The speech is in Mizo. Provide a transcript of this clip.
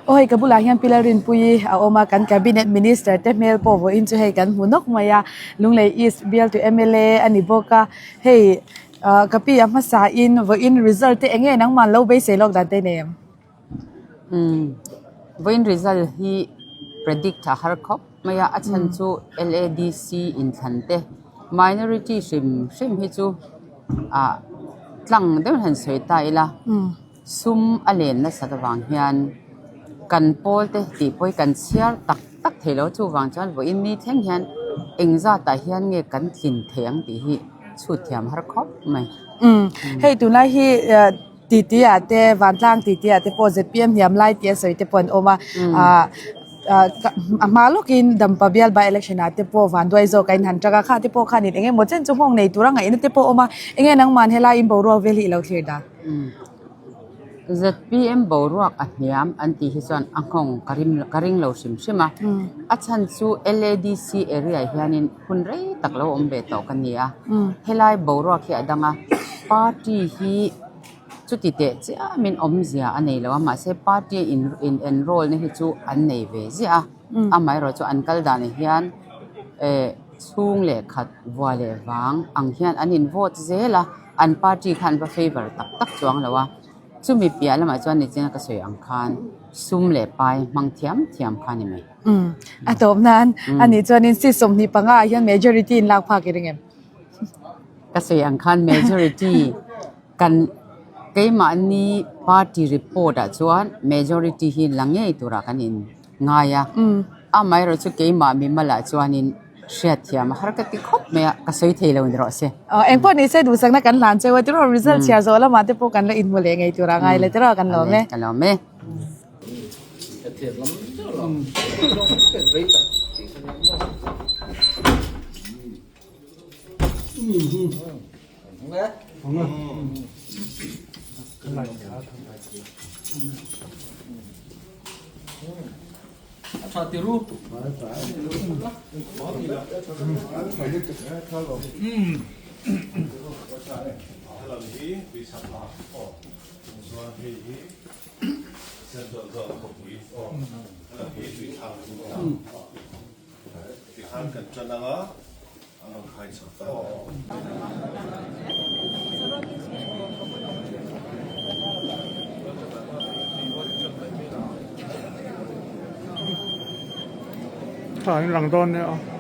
Aw hei ka bulah hian Pilar Rinpuii a awm a, kan cabinet minister te hmel pawh vawiin chu hei kan hmu nawk mai a, Lunglei East bialtu mla a ni bawk a, hei ah ka pi a hmasa in vawiin result te eng nge nangmah lo beisei lawk dan te nei em? Umm vawiin result hi predict a har khawp mai a, a chhan chu LADC inthlan te minority hrim hrim hi chu ah tlang deuh han sawi ta ila. Sum a len nasat avang hian kan pawl te tih pawh hi kan chhiar tak tak thei lo. Chuvang chuan vawiin ni thleng hian eng zatah hian nge kan tlin thei ang tih hi chhut thiam har khawp mai. Umm hei tunlai hi titi ah te vantlang titi ah te pawh zpm hniam lai tih a sawi te pawh an awm a ah a hma lawkin Dampa bial by election ah te pawh vanduai zawk a inhan tang a kha te pawh khanin eng emaw chen chu nghawng nei tura ngaihna te pawh a awm a eng nge nangmah helai in boruak vel hi i lo thlir dan. Zpm boruak a hniam an tih hi chuan a nghawng ka rim ka ring lo hrim hrim a. A chhan chu LADC area ah hianin hun rei tak lo awm ve tawh ka ni a. Helai boruak hi a dang a, party hi chuti teh chiamin awmzia a nei lo a, mahse party in in enroll na hi chu an nei ve ziah a. Amaherawhchu chu an kal danah hian eh chhung leh khat vua leh vang ang hian an in vote zel a. An party kha an va favour tak tak chuang lo a, chumi piah lamah chuan nichina ka sawi ang khan sum leh pai hmang thiam thiam kha a ni mai. Umm a tawp nan a nih chuanin seat 25 ah hian majority in lak phak i ring em? Ka sawi ang khan majority kan keimahni party report ah chuan majority hi la ngei turah kan in ngai a, amaherawhchu chu keimah mimalah chuanin hriatthiam a har ka ti khawp mai a, ka sawi thei lo ni rawh se. Aw engpawh ni se duhsakna kan hlan cheu a tiraw result chhiar zawh lamah te pawh kan la inhmu leh ngei tur a ngai le tiraw kan lawm e. Ka lawm e. Tha in lang dawn nia.